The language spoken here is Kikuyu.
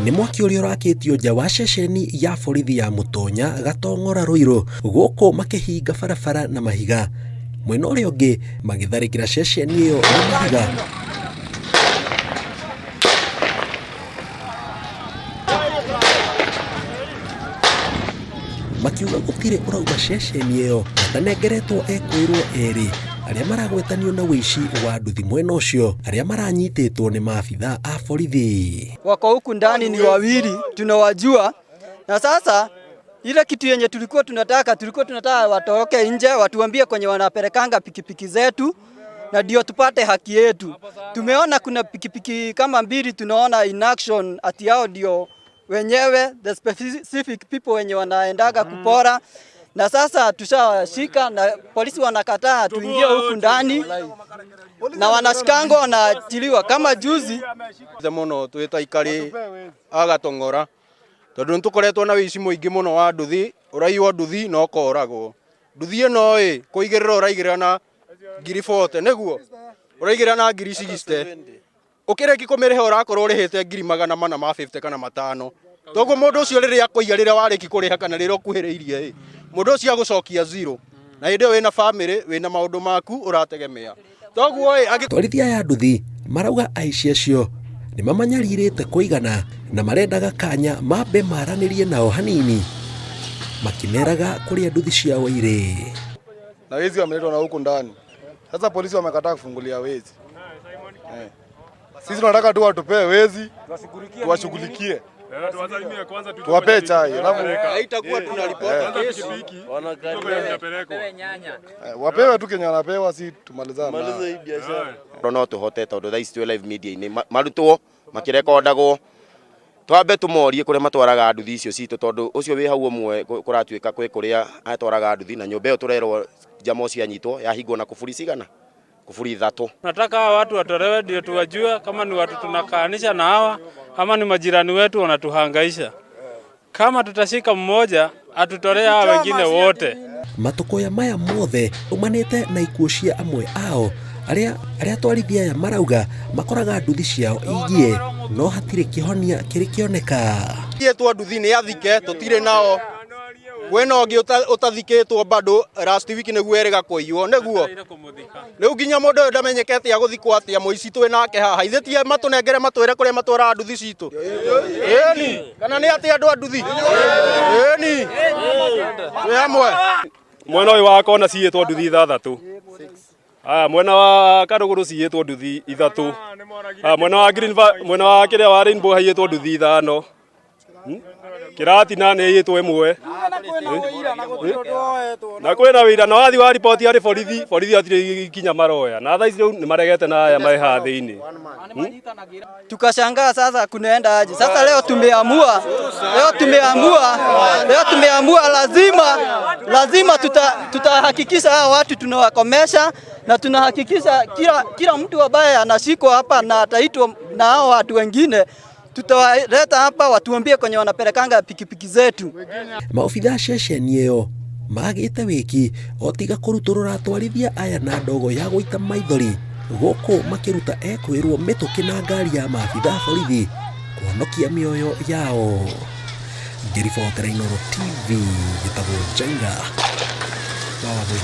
Nĩ mwaki ũrĩa ũrakĩtio nja wa ceceni ya borithi ya Mũtonya Gatong'ora Ruiru gũkũ makĩhinga barabara na mahiga. Mwena ũrĩa ũngĩ magĩtharĩkĩra ceceni ĩyo na mahiga. Makiuga gũtirĩ ũrauma ceceni ĩyo matanengeretwo ekwĩrwo erĩ arĩa maragwetanio na ũici wa nduthi mwena ũcio arĩa maranyitĩtwo nĩ maabitha a borithi. Wako huku ndani ni wawili tunawajua, na sasa ile kitu yenye tulikuwa tunataka watoke nje watuambie kwenye wanapelekanga pikipiki zetu na ndio tupate haki yetu. Tumeona kuna pikipiki kama mbili tunaona in action ati hao ndio wenyewe the specific people wenye wanaendaga kupora, na sasa tushashika na polisi wanakataa tuingie huku ndani na wanashikangwa wanaachiliwa kama juzi. Muno twĩ ta aikari a Gatong'ora tondu nĩ tũkoretwo na wĩici mũingĩ mũno wa nduthi. Ũraiywo nduthi na ũkoragwo nduthi ĩno ĩ kũigĩrĩra ũraigĩrĩra na ngiri 40, nĩguo ũraigĩrĩra na ngiri 60, ũkĩrĩki kũmĩrĩha ũrakorwo ũrĩhĩte ngiri magana mana ma 50 kana matano. Toguo mũndũ ũcio rĩrĩa akũiya, rĩrĩa warĩki kũrĩha kana rĩrĩa ũkuhĩrĩirie ĩ, mũndũ ũcio agũcokia zero, na hĩndĩ ĩyo wĩna famĩlĩ, wĩna maũndũ maku ũrategemea. Toguo ĩ angĩ Atwarithia aya a nduthi marauga aici acio nĩ mamanyarirĩte kũigana na marendaga kanya mambe maranĩrie nao hanini makĩmeraga kũrĩa nduthi ciao irĩ. Na wezi wameletwa na huku ndani. Sasa polisi wamekataa kufungulia wezi. Eh. Sisi tunataka tu watupee wezi tuwashughulikie, tuwapee chai alafu haitakuwa tunaripoti kesi. Wapewe tu kenye wanapewa, si tumalizane nao. No tuhote tondu thaa ici twĩ live media-inĩ, marutwo makirekondagwo, twambe tumorie kuria matwaraga nduthi icio citũ, tondu ũcio wĩ hau ũmwe kũratuĩka kwĩ kũrĩa atwaraga nduthi na nyũmba ĩyo tũrerwo njama ũcio anyitwo yahingwo na kuburi cigana kuburi ithatũ. Nataka hawa watu watolewe ndio tuwajue kama ni watu tunakaanisha na hawa ama ni majirani wetu wanatuhangaisha. Kama tutashika mmoja atutolee hawa wengine wote. Matũkũya maya mothe umanĩte na ikuũ cia amwe ao arĩa atwarithia aya marauga makoraga nduthi ciao ingie no hatirĩ kĩhonia kĩrĩ kĩoneka. Yetwo nduthi nĩ athike tũtirĩ nao, kwĩna ũngĩ ũtathikĩtwo bado last week nĩguo erĩga kũiywo, nĩguo rĩu nginya mũndũ ũyũ ndamenyekete agũthikwo atĩa. Mũici twĩ nake haha, ithe tie matũnengere matwĩre kũrĩa matwaraga nduthi citũ. Ĩni kana nĩ atĩ andũ a nduthi ĩni twĩ hamwe. Mwena ũyũ wa kona ciyĩtwo nduthi ithathatũ. Aya mwena wa Karũgũrũ ciyĩtwo nduthi ithatũ. Aya mwena wa Green mwena wa kĩrĩa wa Rainbow haiyĩtwo nduthi ithano. Kĩratina nĩ iyĩtwo ĩmwe na kwĩna wĩira na wathi wa riboti harĩ borithi, borithi hatirĩ ikinya maroya na thaa ici rĩu nĩ maregete na aya marĩ haha thĩinĩ. Tukashangaa sasa kunaenda aje. Sasa leo tumeamua lazima tutahakikisha hawa watu tunawakomesha na tunahakikisha kila mtu ambaye anashikwa hapa na ataitwa na hao watu wengine tutawaleta hapa watuambie kwenye wanapelekanga pikipiki zetu. Maobitha ceceni ĩyo magĩte wĩki o tiga kũrutũrũra atwarithia aya na ndogo ya gũita maithori gũkũ makĩruta ekwĩrwo mĩtũkĩ na ngari ya maabitha a borithi kũhonokia mĩoyo yao. Ngĩribotera Inooro TV, njĩtagwo Njenga wa Wambui.